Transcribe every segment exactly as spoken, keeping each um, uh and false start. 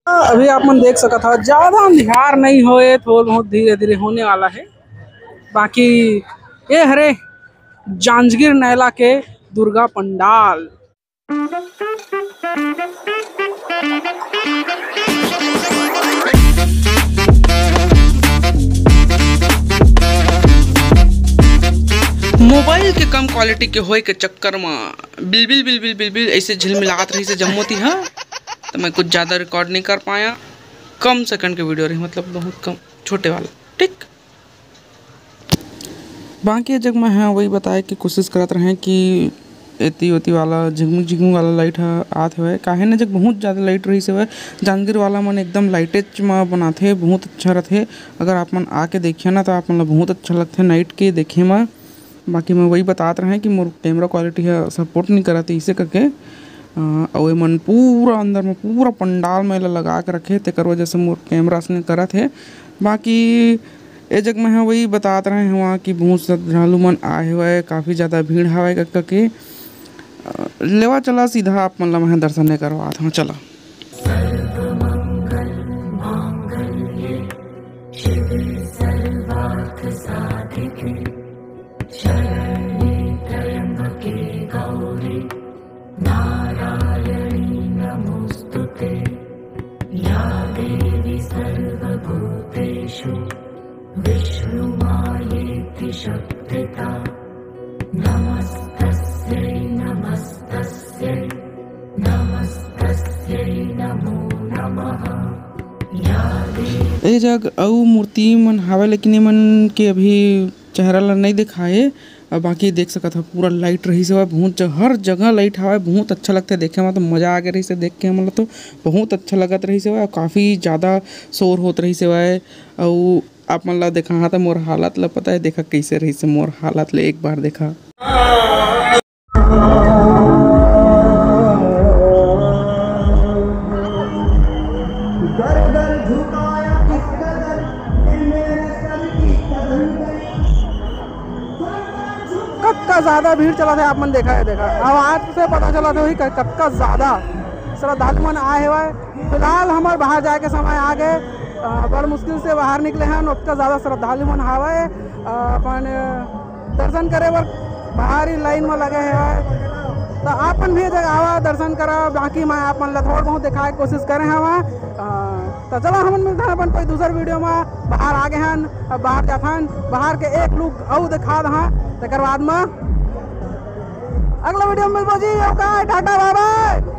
अभी आप मन देख सकत हव, ज्यादा अंधियार नहीं होए, थोड़ा बहुत धीरे धीरे होने वाला है। बाकी ये हरे जांजगीर नैला के दुर्गा पंडाल। मोबाइल के कम क्वालिटी के होए के चक्कर म बिलबिल बिलबिल बिलबिल ऐसे झिलमिलात रहिस हे जम्मो ती ह, त मैं कुछ ज्यादा रिकॉर्ड नहीं कर पाया। कम सेकंड के वीडियो रही, मतलब बहुत कम, छोटे वाला, ठीक। बाकी ये जग मैं ह वही बताए के कोशिश करत रहें कि एती ओती वाला झिगमुक झिगमुक वाला लाइट ह आत हवय, काहे न जग बहुत ज्यादा लाइट रहिस हवय। जांजगीर वाला मन एकदम लाइटेच म बनाथे, बहुत अच्छा रथे। अगर आप मन आके देखिया ना, त आप मन ला बहुत अच्छा लगथे नाइट के देखे म। बाकी मैं वही बतात रहें कि मोर कैमरा क्वालिटी ह सपोर्ट नहीं करत इसे करके। अ, अउ एमन पूरा अंदर में, पूरा पंडाल में एला लगा के रखे, तेकर वजह से मोर कैमरा असने करत हे। बाकी ए जग में ह वही बतात रहे हवा कि बहुत श्रद्धालु मन आए हवय, काफ़ी ज़्यादा भीड़ हवय कहिके। अ, लेवा चला सीधा आप मन ला मैं दर्शन करवात हूँ, चला। ए जग अउ मूर्ति मन हावय, लेकिन एमन के अभी चेहरा ला नहीं दिखाए। अब बाकी देख सकत हव, पूरा लाइट रहिस हवय, बहुत ज-, हर जगह लाइट हवय, बहुत अच्छा लगथे देखे म, तो मजा आ गे रहिस हे देख के हमन ला, तो बहुत अच्छा लगत रहिस हवय। अउ काफ़ी ज़्यादा शोर होत रहिस हवय, अउ आप मन ला देखा, हाँ, तो मोर हालत ला पता है, देखा कैसे रहिस हे मोर हालत ले, एक बार देखा। कतका ज्यादा भीड़ चलत हे, आप मन देखा है, देखा, आवाज से पता चलत होही क-, कतका ज्यादा श्रद्धालु मन आए हवय। फिलहाल हमर बाहर जाए के समय आ गे, अ, बड़ मुश्किल से बाहर निकले हन, ओतका ज्यादा श्रद्धालु मन हावय, अ, अपन दर्शन करे बर बाहर ही लाइन में लगे हवय। तो आप मन भी ए जगह आवा, दर्शन करा। बाकी मैं आप मन ला थोड़ा बहुत दिखाए के कोशिश करे हवा। अ, तो चला, हमन मिलथन अपन कोई दूसर वीडियो में। बाहर आ गे हन, अब बाहर जाथन, बाहर के एक लुक अउ दिखा दहा, तेकर बाद में अगला वीडियो में मिलबो जी। ओके, टाटा, बाय बाय।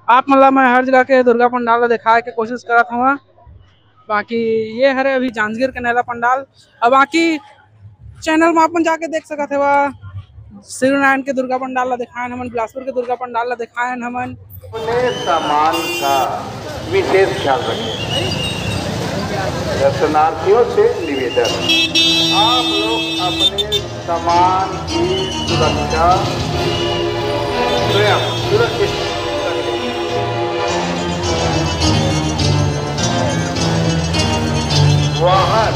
आप मन ला मैं हर जगह के दुर्गा पंडाल ला दिखाए के कोशिश करत हवा। बाकी ये हरे अभी जांजगीर के नैला पंडाल। अब बाकी चैनल में अपन जाके देख सकत हवा, शिवनारायण के दुर्गा पंडाल ला दिखाएन हमन, बिलासपुर के दुर्गा पंडाल ला दिखाएन हमन। अपने सामान का विशेष ख्याल रखें। दर्शनार्थियों से निवेदन, आप लोग अपने सामान की सुरक्षा स्वयं सुरक्षित रखें। वाहन